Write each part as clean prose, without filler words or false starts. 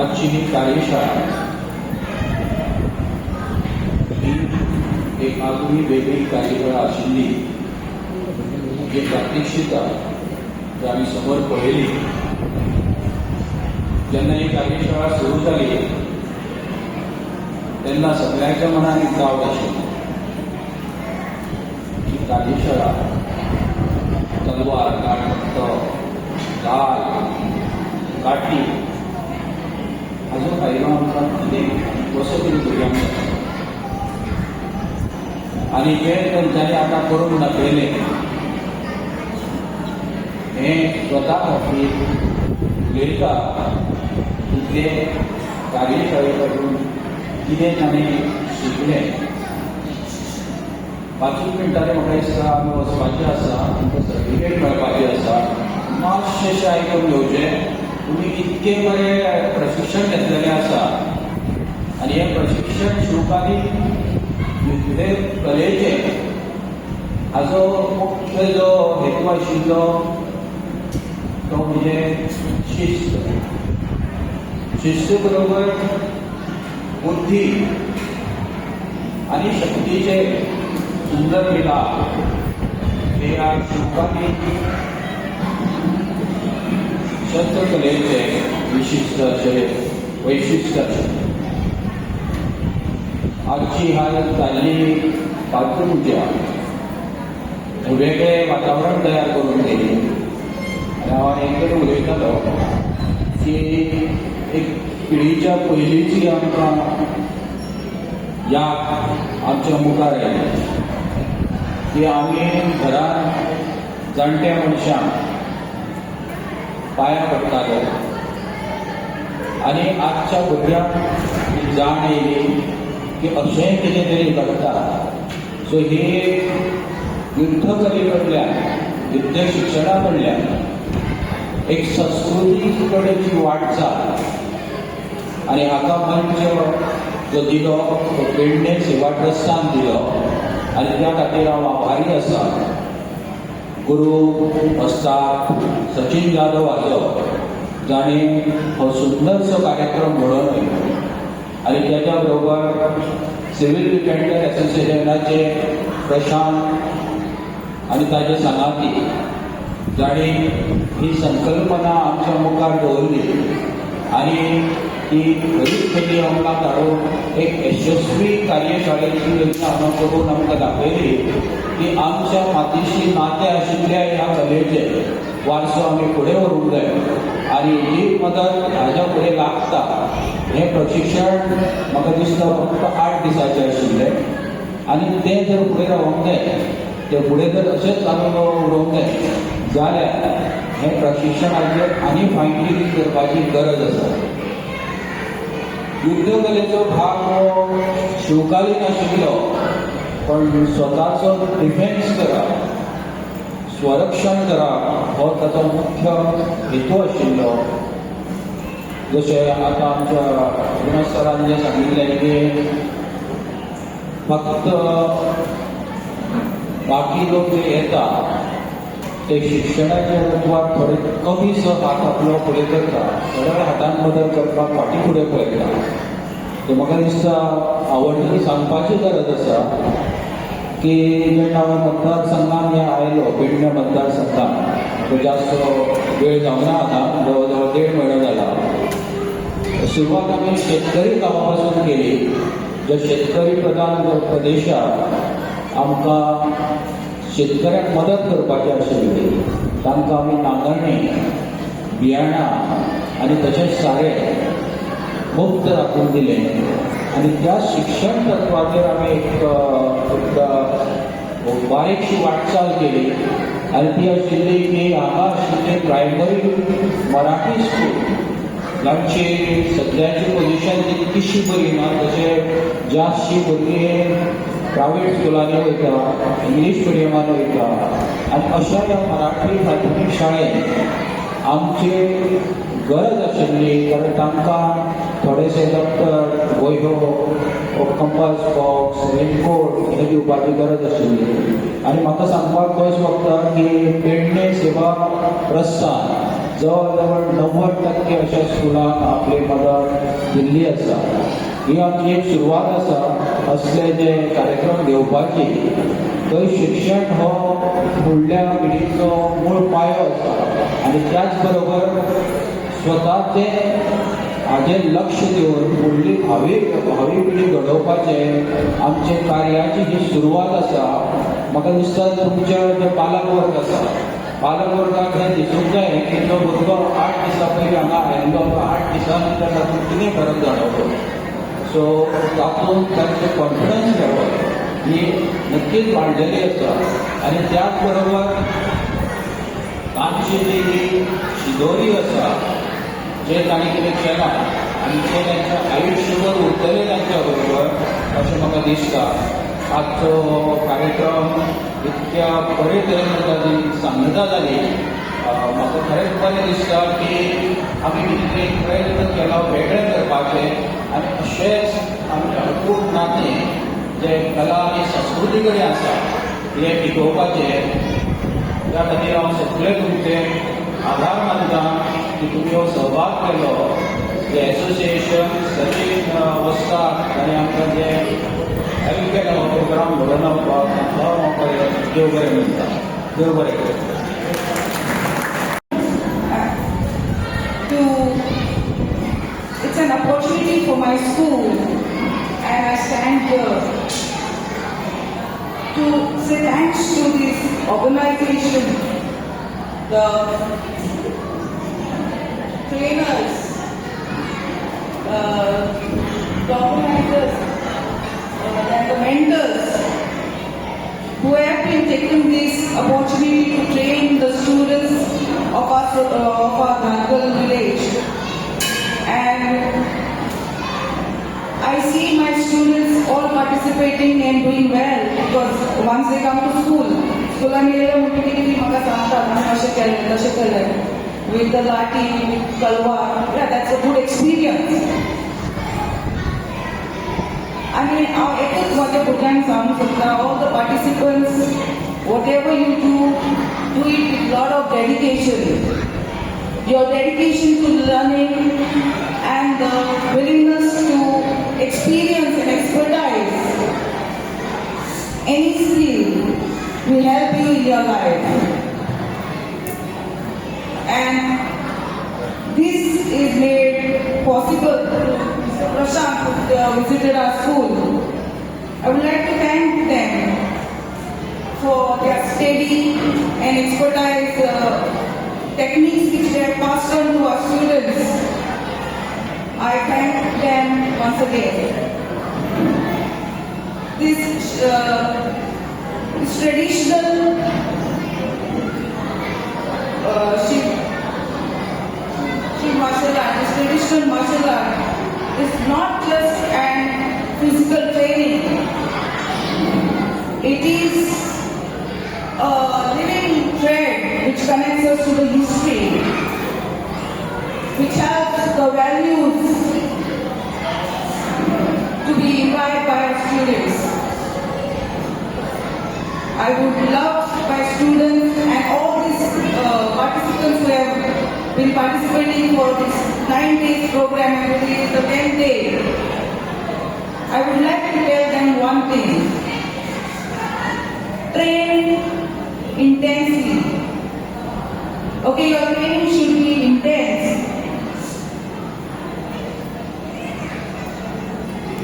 आजची ही कार्यशाळा ही एक आगळी वेगळी कार्यशाळा आशिल्ली, जी प्रात्यक्षिका जी आमी समोर पळयली. जेन्ना ही कार्यशाळा सुरू जाली तेन्ना सगळ्यांच्या मनात एक डावट आशिल्ली ही कार्यशाळा तलवार, गाठ, दाल, काठी हाजो फायदो आमकां कितें, कसो कितें भुरग्यांक जाता आनी जे तांच्यांनी आतां करून दाखयलें हें स्वता खातीर उलयता. तितले कार्यशाळे कडून कितें ताणें शिकलें. 5ूच मिनटांनी म्हाका दिसता आमी वचपाचें आसा, आमकां सर्टिफिकेट मेळपाची आसा. मातशें आयकून घेवचें. तुमी इतकें बरें प्रशिक्षण घेतलेलें आसा आनी हें प्रशिक्षण शिवकालीन युद्ध कलेचें, हाजो मुख्य जो हेतू आशिल्लो तो म्हणजे शिस्त, शिस्त बरोबर बुद्धी आनी शक्तीचे सुंदर मिलाप हे ह्या शिवकालीन शस्त्रकलेचे विशिश्ट अशें वैशिश्ट आशिल्लें. आजची ह्या जाल्ली पात्रपुजा वेगळें वातावरण तयार करून दिली आनी हांव एक कडेन उलयतालो की एक पिळीच्या पयलींची आमकां याद आमच्या मुखार आयली की आमी घरांत जाणट्या मनशांक पांयां पडटाले आनी आजच्या भुरग्यांक ही जाण येयली की अशेंय कितें तरी घडटा. सो ही युद्धकले कडल्यान, युद्ध शिक्षणा कडल्यान एक संस्कृती कडेची वाटचाल आनी हाका मंच जो दिलो तो पेडणे सेवा ट्रस्टान दिलो आनी त्या खातीर हांव आभारी आसा गुरू वस्ताद सचिन जाधव हाजो, जाणें हो सुंदरसो कार्यक्रम घडोवन हाडलो आनी त्याच्या बरोबर सिव्हिल डिफेंडर असोसिएशनाचे प्रशांत आनी ताजे सांगाती, जाणी ही संकल्पना आमच्या मुखार दवरली आनी ती खरीच खरी अंमलात हाडून एक यशस्वी कार्यशाळेची योजना हांगा करून आमकां दाखयली की आमच्या मातीशी नातें आशिल्ल्या ह्या कलेचे वारसो आमी फुडें व्हरूंक जाय आनी ही मदत हाज्या फुडें लागता. हें प्रशिक्षण म्हाका दिसता फक्त 8 दिसांचें आशिल्लें आनी तें जर फुडें रावोंक जाय, तें फुडें जर अशेंच चालू उरोवंक जाय जाल्यार हें प्रशिक्षणाचेर आनी फायन ट्युनिंग करपाची गरज आसा. युद्धकलेचो भाग हो शिवकालीन आशिल्लो, पण स्वताचो डिफेन्स करप, स्वरक्षण करप हो ताचो मुख्य हेतू आशिल्लो. जशें आतां आमच्या विनोद सरान जें सांगिल्लें की फक्त बाकी लोक जे येता ते शिक्षणाच्या रुपात थोडे कमीसो हात आपलो फुडें करता, सरळ हातान मदत करपाक फाटीं फुडें पळयता. तर म्हाका दिसता आवडटी सांगपाची गरज आसा की जेन्ना हांव मतदारसंघान हे आयलो, पेडणे मतदारसंघान, जास्त वेळ जावना, आतां जवळ जवळ देड म्हयनो जाला. सुरवात आमी शेतकरी गांवा केली, ज्या शेतकरी प्रधान प्रदेशात आमकां शेतकऱ्यांक मदत करपाची आशिल्ली. तांकां आमी नांगरणी, बियाणां आनी तशेंच सारें मुक्त राखून दिलें आनी त्या शिक्षण तत्वाचेर आमी एक एक बारीकशी वाटचाल केली आनी ती आशिल्ली की हांगा आशिल्ले प्रायमरी मराठी स्कूल, जांची सद्याची पोझिशन तितकीशी बरी ना, तशें जास्तशी भुरगीं प्रायवेट स्कुलांनी वयता, इंग्लीश मिडियमान वयता आनी अशा ह्या मराठी प्राथमीक शाळेंत आमची गरज आशिल्ली, कारण तांकां थोडेशे दप्तर, वह्यो, कंपास बॉक्स, रेनकोट हे दिवपाची गरज आशिल्ली. आनी म्हाका सांगपाक खोस भोगता की पेडणे सेवा ट्रस्टान जवळ जवळ 90% अशा स्कुलांक आपली मदत दिल्ली आसा. ही आमची एक सुरवात आसा असले जे कार्यक्रम घेवपाची. थंय शिक्षण हो फुडल्या पिढीचो मूळ पायो आसा आनी त्याच बरोबर स्वताचे हाजेर लक्ष दिवन फुडली भावी भावी पिढी घडोवपाचें आमचे कार्याची ही सुरवात आसा. म्हाका दिसता तुमच्या जे पालक वर्ग आसा, पालक वर्गाक हें दिसूंक जाय की जो भुरगो 8 दिसां पयलीं हांगा आयिल्लो, तो 8 दिसां नंतर तातूंत कितें फरक जाणवलो. सो तातूंत तांचें कॉन्फिडन्स लेवल ही नक्कीच वाडलेली आसा आनी त्याच बरोबर तांची जी ही शिदोरी आसा, जे तांणी कितें केलां आनी तें तांच्या आयुश्यभर उरतलें तांच्या बरोबर अशें म्हाका दिसता. आजचो हो कार्यक्रम इतक्या बरे तरेन ताजी सांगता जाली, म्हाका खरेंच बरें दिसता की आमी कितें तरी प्रयत्न केलो वेगळें करपाचें आनी अशेंच आमचें अटूट नातें जें कला आनी संस्कृती कडेन आसा हें टिकोवपाचें. त्या खातीर हांव सगळे तुमचे आभार मानता की तुमी हो सहभाग केलो. जे एसोसिएशन सचीन वस्ताद ताणें आमकां जे हेल्प केलो हो प्रोग्राम घडोवन हाडपाक, तांकां हांव देव बरें म्हणटा. देव बरें करूं. To it's an opportunity for my school and I stand here to say thanks to this organization, the trainers, the organizers, and the mentors who have been taking this opportunity to train the students of our Dhargal village. And I see my students all participating and doing well because once they come to school, स्कुलान येयले म्हणटकीर ती म्हाका सांगतात, आमी अशें केलें, तशें केलें, with the lathi, with तलवार. Yeah, that's a good experience. आनी हांव एकूच म्हज्या भुरग्यांक सांगूंक सोदता, all the participants, whatever you do, do it with lot of dedication. Your dedication to learning and the willingness to experience and expertise any skill will help you in your life. And this is made possible through Mr. Prashant, who visited our school. I would like to thank them for their steady and expertise techniques which they have passed on to our students. I thank them once again. This traditional Shiv martial art, this traditional martial art is not just an physical training. It is a living thread which connects us to the history, which helps the values to be imbibed by our students. I would love my students and all these participants who have been participating for this 9 days program, and today is the 10th day. I would like to tell them one thing. Train intensely. Okay, your training should be intense.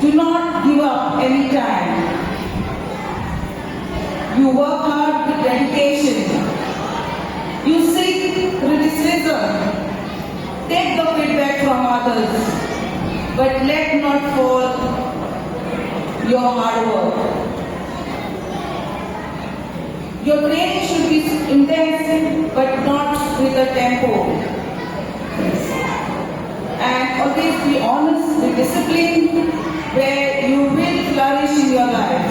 Do not give up any time. You work hard with dedication. You seek criticism. Take the feedback from others. But let not fall your hard work. Your training should be intense but not with a tempo. And always be honest, be disciplined, where you will flourish in your life.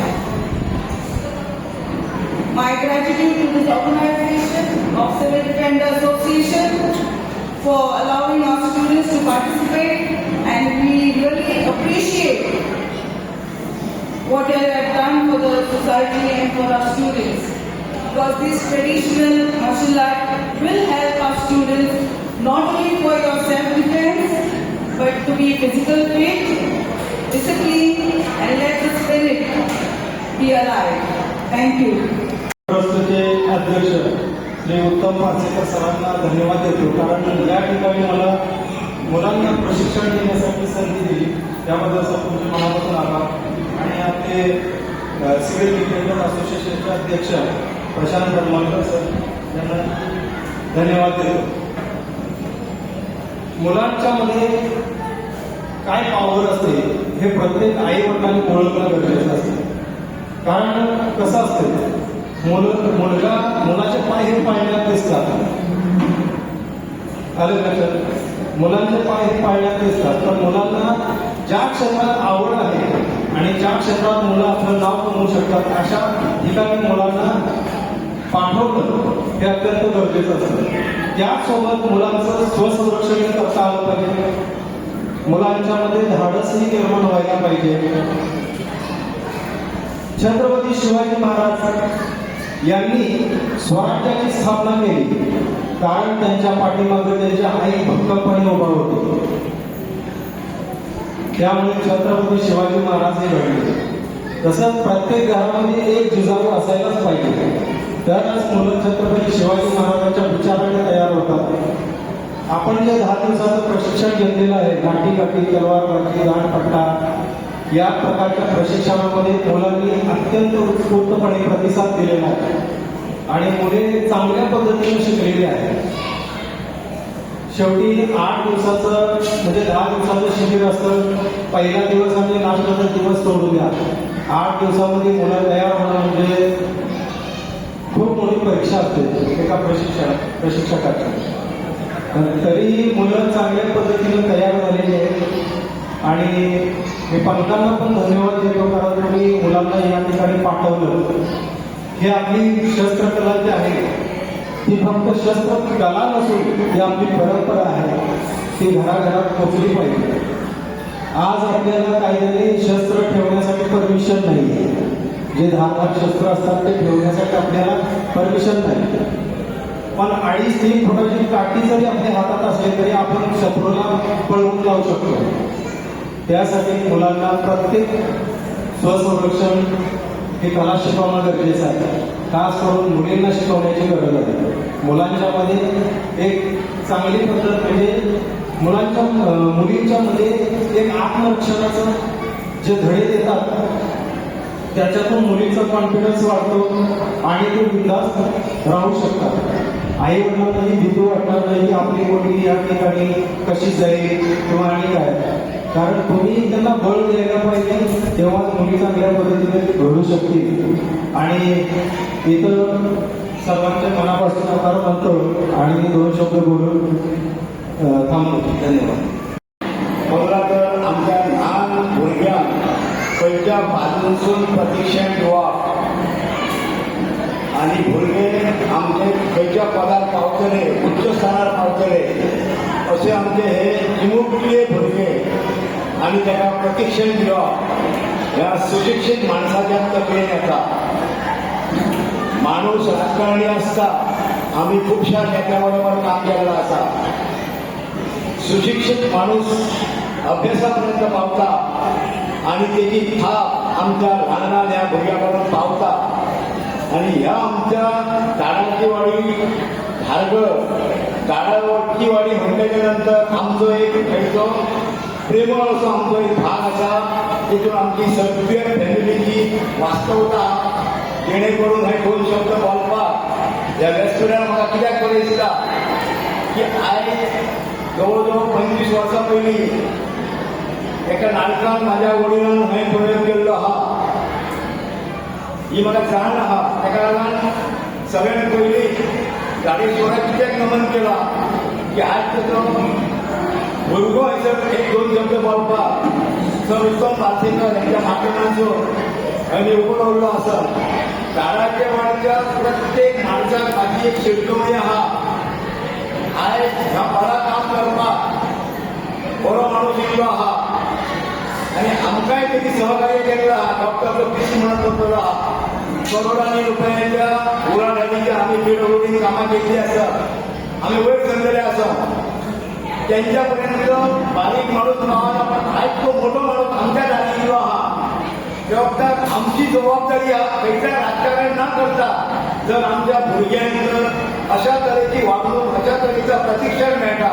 My gratitude to this organization of Civil Defender Association for allowing our students to participate, and we really appreciate what they have done for the society and for our students. Because this traditional martial art will help our students be physical fit, disciplined, and let the spirit be alive. Thank you. ट्रस्टचे अध्यक्ष श्री उत्तम पाचेकर सरांना धन्यवाद देतो, कारण या ठिकाणी मला मुलांना प्रशिक्षण देण्यासाठी संधी दिली, त्याबद्दल सर तुमचे मनापासून आभार. आणि आपले सिव्हिल डिफेंडर असोसिएशनचे अध्यक्ष प्रशांत धर्माकर सर यांना धन्यवाद देतो. मुलांच्या मध्ये काय पॉवर असते हे प्रत्येक आई वडिलांनी ओळखणं गरजेचं असतं. कारण कसं असतं, मुलं मुलगा मुलाचे पाय हे पाळण्यात दिसतात. आलं लक्षात? मुलांचे पाय हे पाळण्यात दिसतात, पण मुलांना ज्या क्षेत्रात आवड आहे आणि ज्या क्षेत्रात मुलं आपलं नाव कमवू शकतात, अशा ठिकाणी मुलांना पाठवणं हे अत्यंत गरजेचं असतं. त्याचसोबत मुलांचं स्वसंरक्षण करता आलं पाहिजे. मुलांच्यामध्ये धाडसही निर्माण व्हायला पाहिजे. छत्रपती शिवाजी महाराज यांनी स्वराज्याची स्थापना केली, कारण त्यांच्या पाठीमागे त्यांच्या आई भक्कमपणे उभा होती. त्यामुळे छत्रपती शिवाजी महाराज हे घडले. तसंच प्रत्येक घरामध्ये एक जिजाऊ असायलाच पाहिजे, तरच मुलं छत्रपती शिवाजी महाराजांच्या विचाराने तयार होतात. आपण जे 10 दिवसाचं प्रशिक्षण घेतलेलं आहे, लाठी काठी, तलवारबाजी, दांडपट्टा या प्रकारच्या प्रशिक्षणामध्ये मुलांनी अत्यंत उत्स्फूर्तपणे प्रतिसाद दिलेला आहे आणि मुले चांगल्या पद्धतीने शिकलेली आहेत. शेवटी 8 दिवसाचं, म्हणजे 10 दिवसाचं शिबिर असतं. पहिला दिवस आणि लास्टचा दिवस सोडून द्या, 8 दिवसामध्ये मुलं तयार होणं म्हणजे खूप मोठी परीक्षा असते एका प्रशिक्षकाची. पण तरीही मुलं चांगल्या पद्धतीनं तयार झालेली आहेत आणि मी पालकांना पण धन्यवाद देतो, कारण तुम्ही मुलांना या ठिकाणी पाठवलं. ही आपली शस्त्रकला जी आहे ती फक्त शस्त्रकला नसून ती आपली परंपरा आहे. ती घराघरात पोचली पाहिजे. आज आपल्याला कायद्याने शस्त्र ठेवण्यासाठी परमिशन नाही आहे. जे धारदार शस्त्र असतात ते ठेवण्यासाठी आपल्याला परमिशन नाही, पण 2.5-3 फुटाची काठी जरी आपल्या हातात असली तरी आपण शत्रूला पळवून लावू शकतो. त्यासाठी मुलांना प्रत्येक स्वसंरक्षण ही कला शिकवणं गरजेचं आहे. खास करून मुलींना शिकवण्याची गरज आहे. मुलांच्यामध्ये एक चांगली पद्धत म्हणजे मुलींच्या मध्ये एक आत्मरक्षणाचं जे धडे देतात, त्याच्यातून मुलींचा कॉन्फिडन्स वाढतो आणि ते बिंदास्त राहू शकतात. आई वडिलांनाही भीती वाटणार नाही की आपली मुलगी या ठिकाणी कशी जाईल किंवा आणि काय. कारण तुम्ही त्यांना बळ द्यायला पाहिजे, तेव्हाच मुली चांगल्या पद्धतीने घडू शकतील. आणि इथं सर्वांच्या मनापासून आभार मानतो आणि मी दोन शब्द बोलून थांबतो. धन्यवाद. पंदरा तर आमच्या ल्हान भुरग्यांक खंयच्या बाजूनसून प्रशिक्षण दिवप आनी भुरगे आमचे खंयच्या पदार पावतले, उच्च स्थानार पावतले, असे आमचे हे चिमुकले भुरगे आनी ताका प्रशिक्षण दिवप ह्या सुशिक्षीत माणसाच्या तकलेन येता. माणूस राजकारणी आसता, आमी खुबश्या नेत्या बरोबर काम केलेलं आसा. सुशिक्षित माणूस अभ्यासापर्यंत पावता आणि तेजी थाप आमच्या ल्हान ल्हान ह्या भुरग्या पर्यंत पावता. आणि ह्या आमच्या दाडाची वाडी, धारगळ दाडावरची वाडी म्हणल्याच्या नंतर आमचो एक थंयचो प्रेमळ असो आमचो एक भाग आसा. तितून आमची सगळ्या फॅमिलीची वास्तवता, जेणे करून हे दोन शब्द बोलपाक ह्या व्यासपिठार म्हाका कित्याक बरें दिसता की आयज जवळ जवळ 25 वर्सां पयलीं एका नाटकान म्हाज्या वडिलान खंय प्रयोग केल्लो आहा, ही म्हाका जाण आहा. ताका लागून सगळ्यात पयलीं गाडेश्वराक कित्याक नमन केला की आज तेचो भुरगो हयसर एक दोन शब्द बोलपाक सर उत्तम पार्सेकर हेंच्या माध्यमांतसून आनी उबो रावल्लो आसा. दाराच्या वाडच्या प्रत्येक माणसाक म्हाजी एक शिटकावणी आहा. आयज ह्या बरा काम करपाक बरो माणूस इल्लो आहा आनी आमकांय तेणी सहकार्य केल्लो आहा. डॉक्टर पीसी म्हणत बसलेलो आहा. करोडांनी रुपयांच्या उलाढालीच्या आमी पीडब्ल्यूडीन कामां केल्ली आसा. आमी वयर सरलेले आसा. तेंच्या पर्यंत बारीक माणूस पावना, पण आयज तो मोठो माणूस आमच्या दारी आहा. त्या वक्तार आमची जबाबदारी आहा, खंयच्या राजकारण न करता जर आमच्या भुरग्यांक जर अशा तरेची वागणूक, अशा तरेचा प्रशिक्षण मेळटा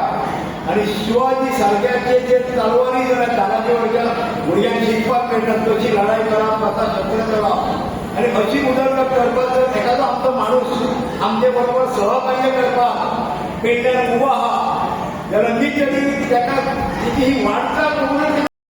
आणि शिवाजी सारख्याचे जे तलवारी जर तालाजीवरच्या भुरग्यांक शिकपाक मेळटा, कशी लढाई करप, कसा शस्त्र करप आणि अशी उदरगत करपाक जर एखादो आमचो माणूस आमचे बरोबर सहकार्य करपाक पेडण्यान उबो आहा, जाल्यार निश्चित ताका तिची ही वाटचाल करूनच.